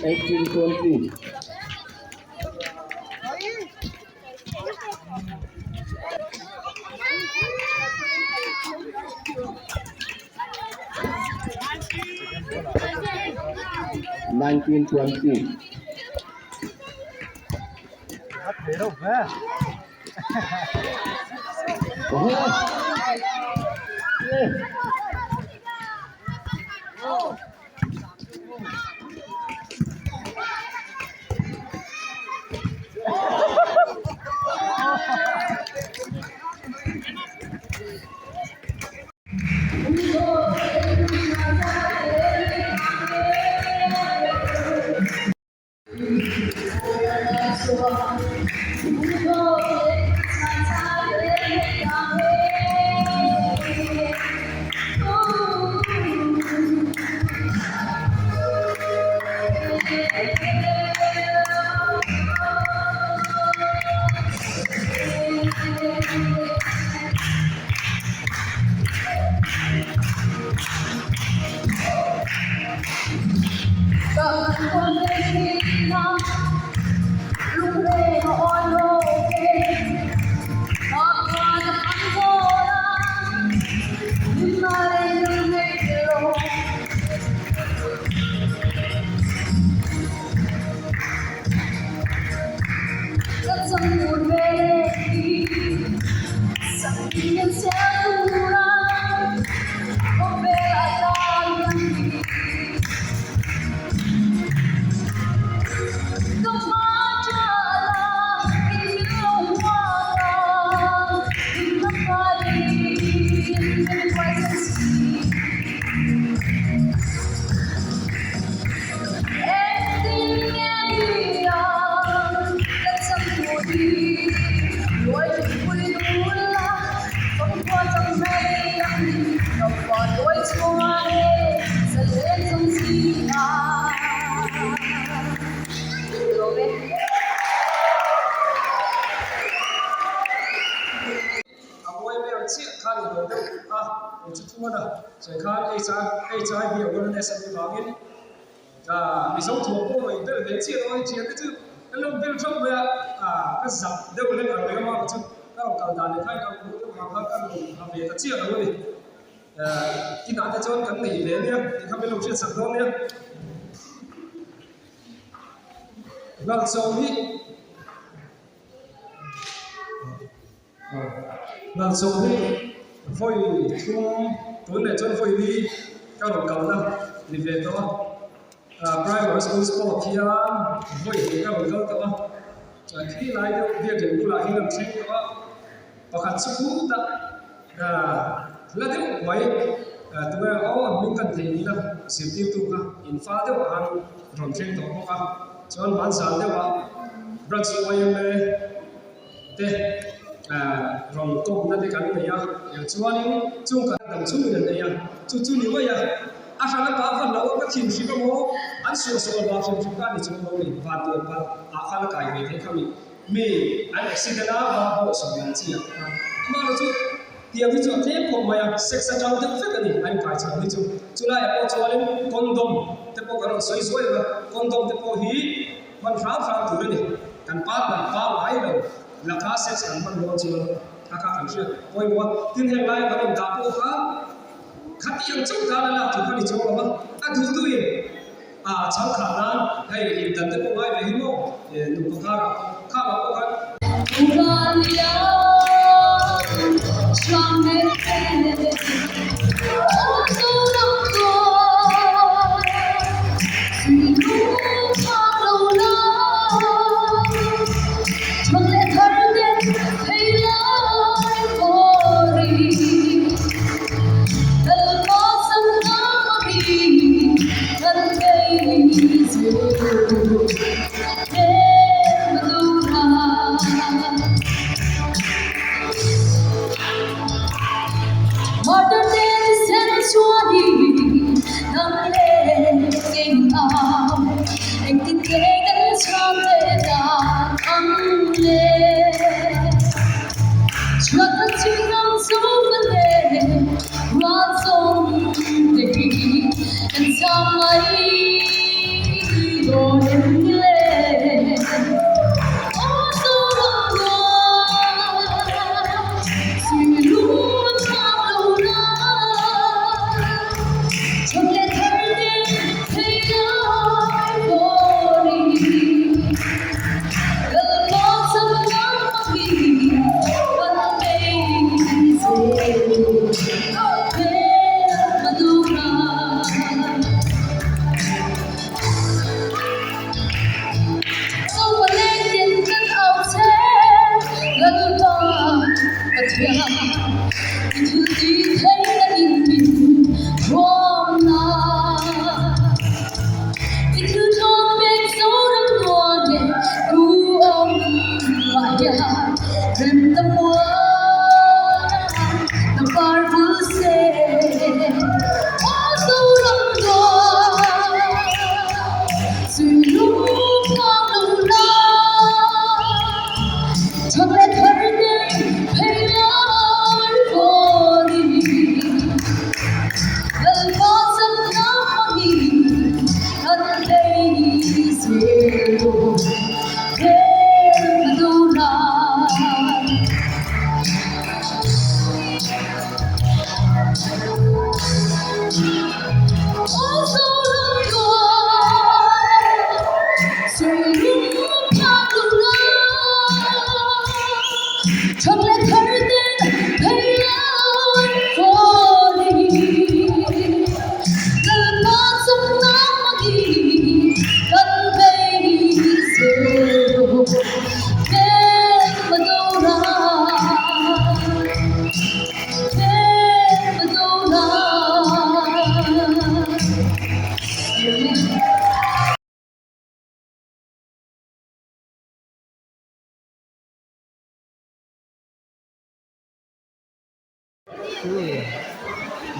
18-20. 19-20. A mawi ber chiah kha ni lo deuh a, aw chu chuan a sawi khan HIV awareness a nih vangin Mizo thuam pawh rawn inbel ve chiah lo a ni thian te chu kan lo inbel theuh mai a, ka zak deuh lek ang reng a mah chu ka rawn kal dan leh kha in ang hmuh deuh vang khan ka rawn ha ve ta chiah lo a ni. Inah te chuan kan nei ve ania tih kha min lo hriatsak dawn nia. Nalchawm hi. Nalchawm hi vawi thum tun leh chuan vawi li ka rawn kalna ni ve tawh a, primary school sport hian vawi hnih ka rawn kal tawh a, chuan khi lai deuh biakin bulah hian an thleng tawh a, pakhat chu khutah la deuh mai tunge aw an hming kan thei nila zirtirtu kha infa deuh ah khan rawn thleng tawh bawk a, chuan hmanzan deuhah branch yma te. Rawn kawmna te kan nei a, chuanin chung kan dam chungin an ei a, chu chu ni mai a, a hran a pa van lo a ka thin hrim emaw an suah suah vang hrim hrim kha a ni chuang lo ni, van tuan palh ah khan a kai ve thei kha mi, mi an accident a va pawh sawi ang chi ah khan amaherawh chu tiang hi chu a tlem khawp mai a, sex atang deuh vek a ni a inkai chho hi chu, chulaiah pawh chuanin condom te pawh kan rawn sawi zuai ang a, condom te pawh hi hman hram hram tur a ni, kan partner pangngai lo. Laka sex kan hman dawn chuan a kha kan hriat pawimawh a, tin heng laia kan rawn dah pawh kha khatiang chauh tan a lak tur kha ni chuang lo va, a duh duhin a chhang khah nan hei indan te pawh ngai ve hi maw nupa karah pawh khangah pawh khan.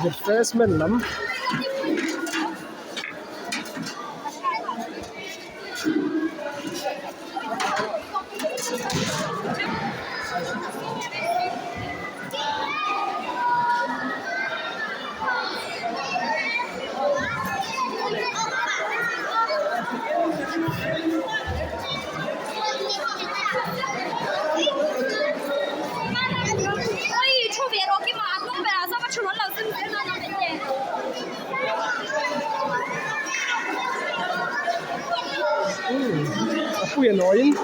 Refreshment lam. A pui a nawiin.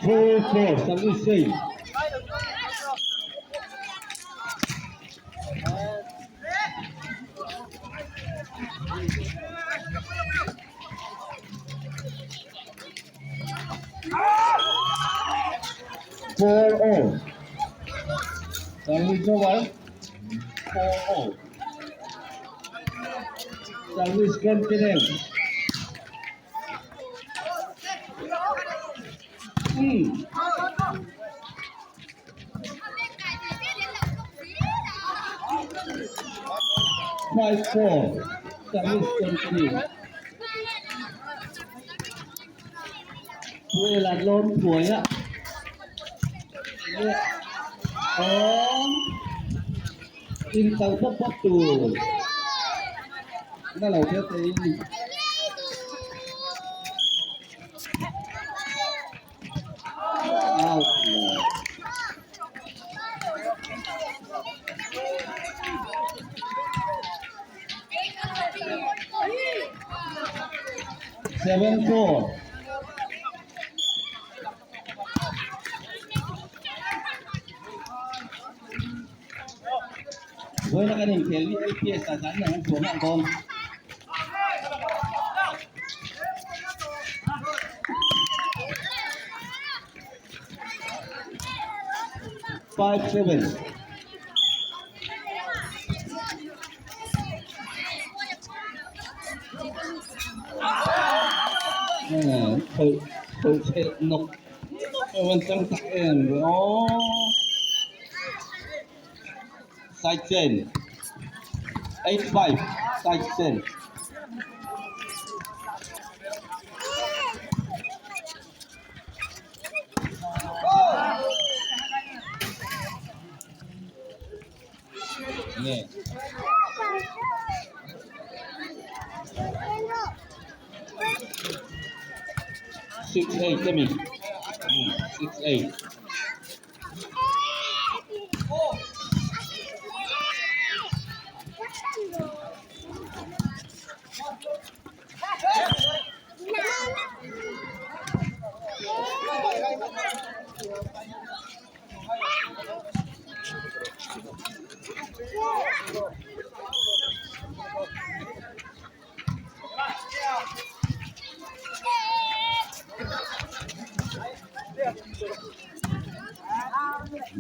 4-4, service save. 4-0. Service over. 4-0. Service continue. 5-4. Service continue. Puai lan lawm thuai a. Awm. In to pawp pawp tur. Na lo te te in. Out lo. 7-4. Vawiin a kan inkhel hi LPS ah zan ang an chhuah hmak dawn. 5-7. Khawih khawih chhelh nawk nawk a van chang tak em ve aw. Side chain 8-5 side chain. Nge. 6-8 ami. 6-8.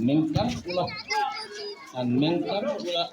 Meng kar ula an meng kar ula.